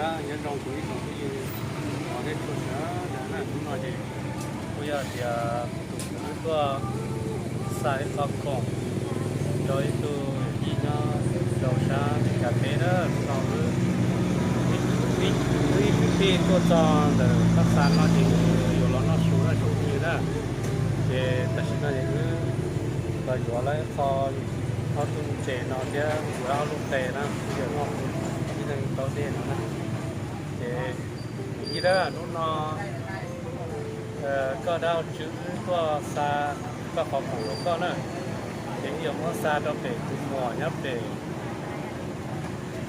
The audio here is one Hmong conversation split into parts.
Nyob zoo kuv ib tsoom phooj ywg, os, thiab txhua sawv daws na, hnub no ces kuj yog tias kuv tus kwv wb tuaj xa ib qho khoom rau ib tug yij nyob rau sab Meskas teb na. Hnub no wb ib kwv tij tuaj txog ntawm Pab Xa no ces yuav los noj su na tsoom phooj ywg na. Ces tam sim no ces wb los yuav lawm ib qho, ob tug ntses no thiab kuv ob lub qe na, kuv yuav noj ib leeg taub dej no na. Ces yij na, hnub no koj dab tswv wb tuaj xa koj qhov khoom rau koj na, ces wb yuav muab xa rau pem tus muam nyob pem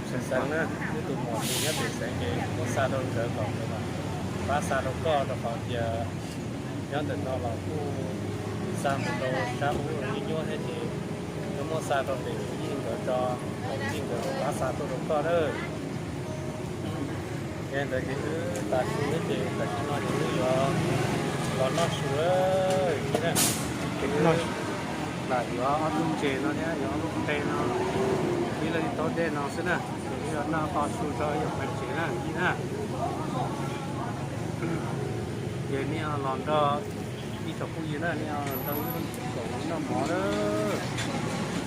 xeev xeev na, wb tus muam tus nyob pem xeev ces muab xa rau nkawd kom nkawd pab xa rau koj, rau qhov tias nyob ntawm no los kuj xa mus rau sab ub nyuaj nyuaj thiab ces wb muab xa rau pem yij nkawd tso, yij nkawd pab xa tuaj rau koj na. Yog li ntawd ces wb tas su thiab ces tam sim no ces wb yuav los noj su lawm na. Ces wb lam yuav ob tug ntses no thiab yuav ob lub qe no, ib leeg ib taub dej no xwb na. Ces wb yuav noj qho su rau yawm pais tsev na yij na. Ces nej los nrog ib tsoom phooj ywg na, nej los nrog wb koom noj mov na.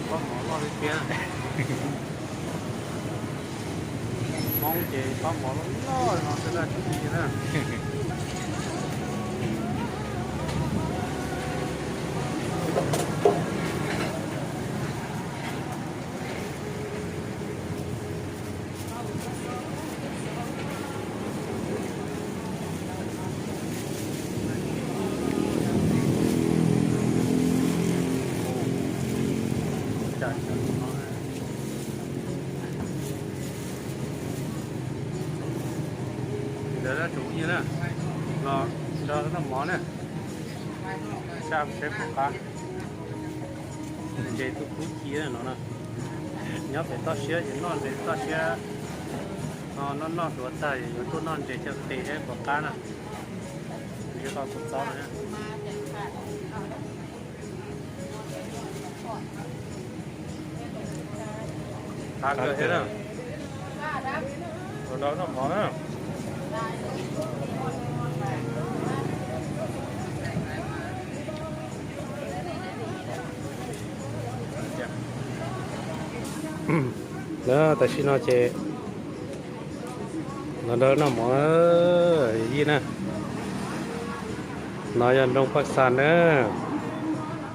Pob mov loj tiag tiag. Hmoob ces pob mov loj loj no xwb na tsoom phooj ywg na. Ntawd tsoom phooj ywg na, los nrog noj mov na, saib puas qab. Ntses tus kub ci no na, nyob pem toj siab ces noj ntses toj siab, noj noj duav tag yuav tuaj noj ntses cov qis saib puas qab na. Kuv yuav tau tus txob no. Qab kawg thiab na. Los nrog noj mov na. Tam sim no ces los nrog noj mov yij na. No yog nroog Paj Xas na,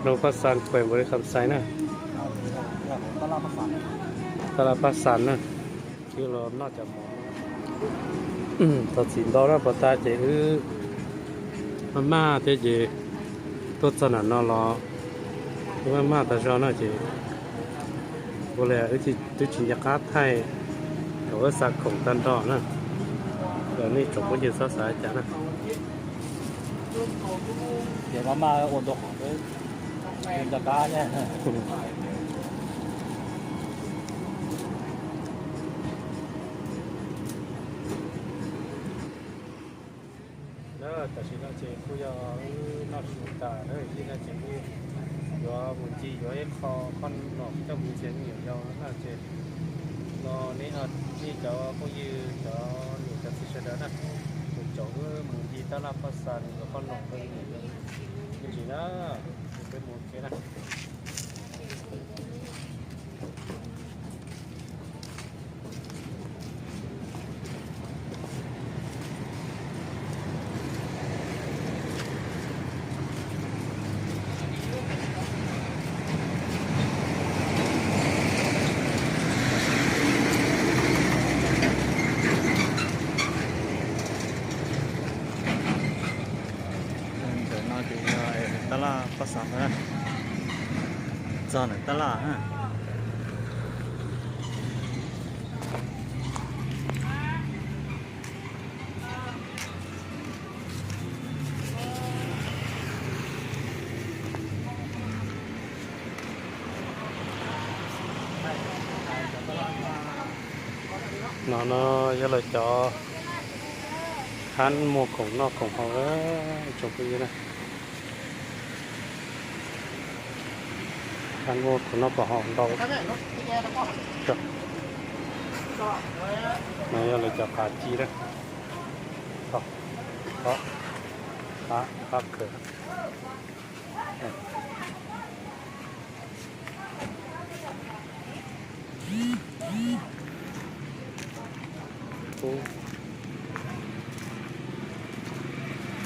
nroog Paj Xas kuem npaum li Kham Xais na. Tab laj Paj Xas na, wb los noj cov mov. Thov txim ntau na, puas tas ces wb maj maj thiab ces tuaj txog nram no los wb maj maj tas zog na ces ua li wb twb tsis nco qab thaij thaum wb xa khoom tag nrho na. Los nej tsoom phooj ywg txhob xav cas na. Ces maj maj ua ntau qhov, nco qab. Tam sim no ces kuj yog wb noj su tas lawm, yij no ces wb yuav mus ncig yuav ib qho qhov nom coj mus ntxias me nyuam yaus no ces los nej, nej cov phooj yw cov niam cov txiv sawv daws na, mus caum wb mus ncig tab laj Paj Xas yuav qhov nom rau me nyuam yaus me ntsis na. Peb mus ua ke na. Ntawm no ces yog tab laj Paj Xas ntag, txog ntawm tab laj. No no yog lawv cov hab muag khoom noj khoom haus na, tsoom phooj ywg na. Hab muag khoom noj khoom haus ntau. No yog lawv cov qav ci na. Qav, qav khaws.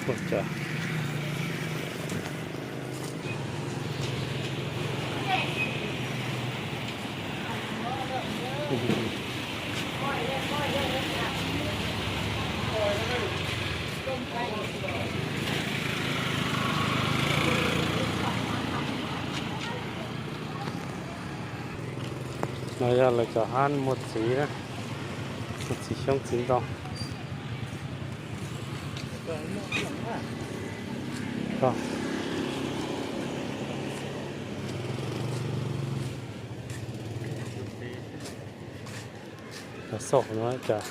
Ua cas. No yog lawv cov hab muag txiv na, muag txiv xyoob txiv ntoo. Xauj no cas,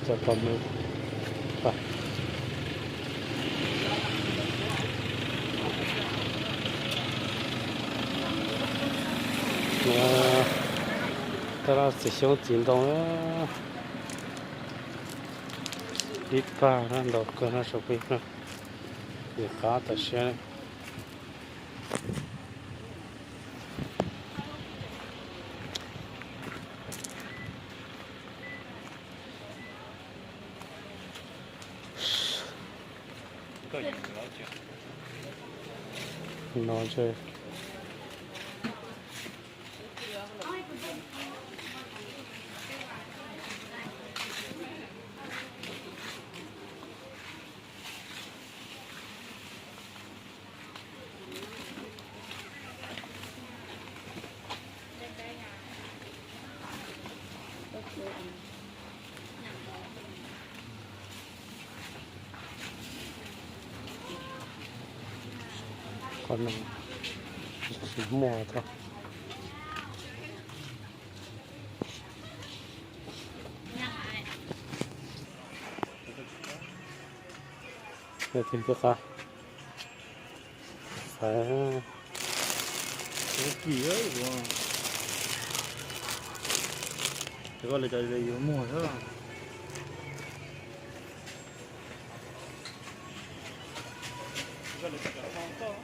cas tau mus. Taj laj txiv xyoob txiv ntoo, ib pag na, ntau kawg no, saum peb no, yog qab tas siab. No ntshe Qhov no tsis muaj thiab. Tig twb qab. Xaiv. Kim, koj li cas yuav muag xwb. Kam kawg.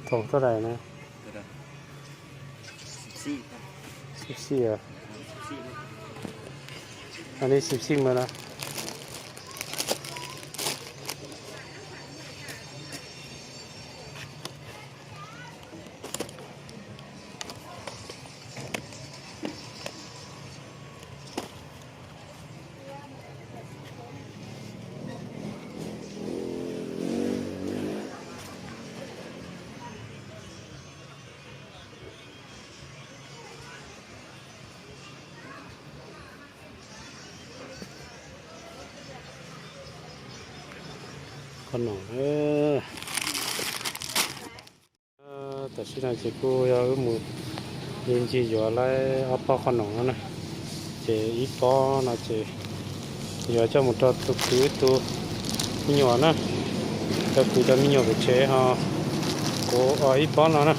Thaum tab dais na. Xib xib, anij xib xib mas na. Qhov no, tam sim no ces kuj yog wb mus ncig ncig yuav lawm ob pob qhov no na. Ces ib pob no ces yuav coj mus rau tus kwv tus me nyuam na, rau kwv cov me nyuam pem tsev ho. Kuv ib pob no na,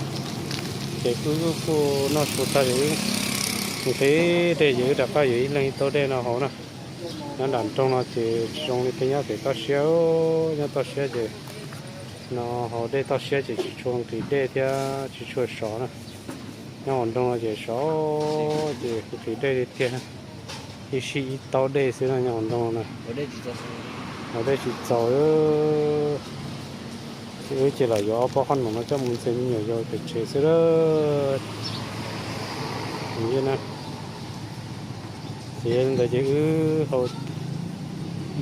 ces wb kuj noj su tag ces wb nqhis dej ces wb rov qab yuav ib leeg ib taub dej no hauv na. Nyob nram nroog no ces tsis zoo li peb nyob pem toj siab, nyob toj siab ces no hauv dej toj siab ces tsis tshua nqhis dej thiab tsis tshua sov na. Nyob hauv nroog no ces sov, ces nqhis dej tiag tiag, ib sij ib taub dej xwb no nyob hauv nroog na. Hauv dej tsis txaus. Ces wb ces los yuav ob pob qhob noom no coj mus ntxias me nyuam yaus pem tsev xwb lawm. Ces yog li ntawd ces wb haus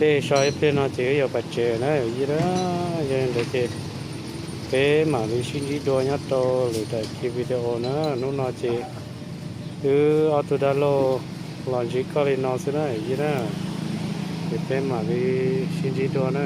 dej so ib pliag no ces wb yuav pais tsev na yom. Yog li ntawd ces peb mam li sib ntsib dua nyob rau lwm daim video na. Hnub no ces wb ob tug dab laug Los ntsib koj li no xwb na yij na, ces peb mam li sib ntsib dua na.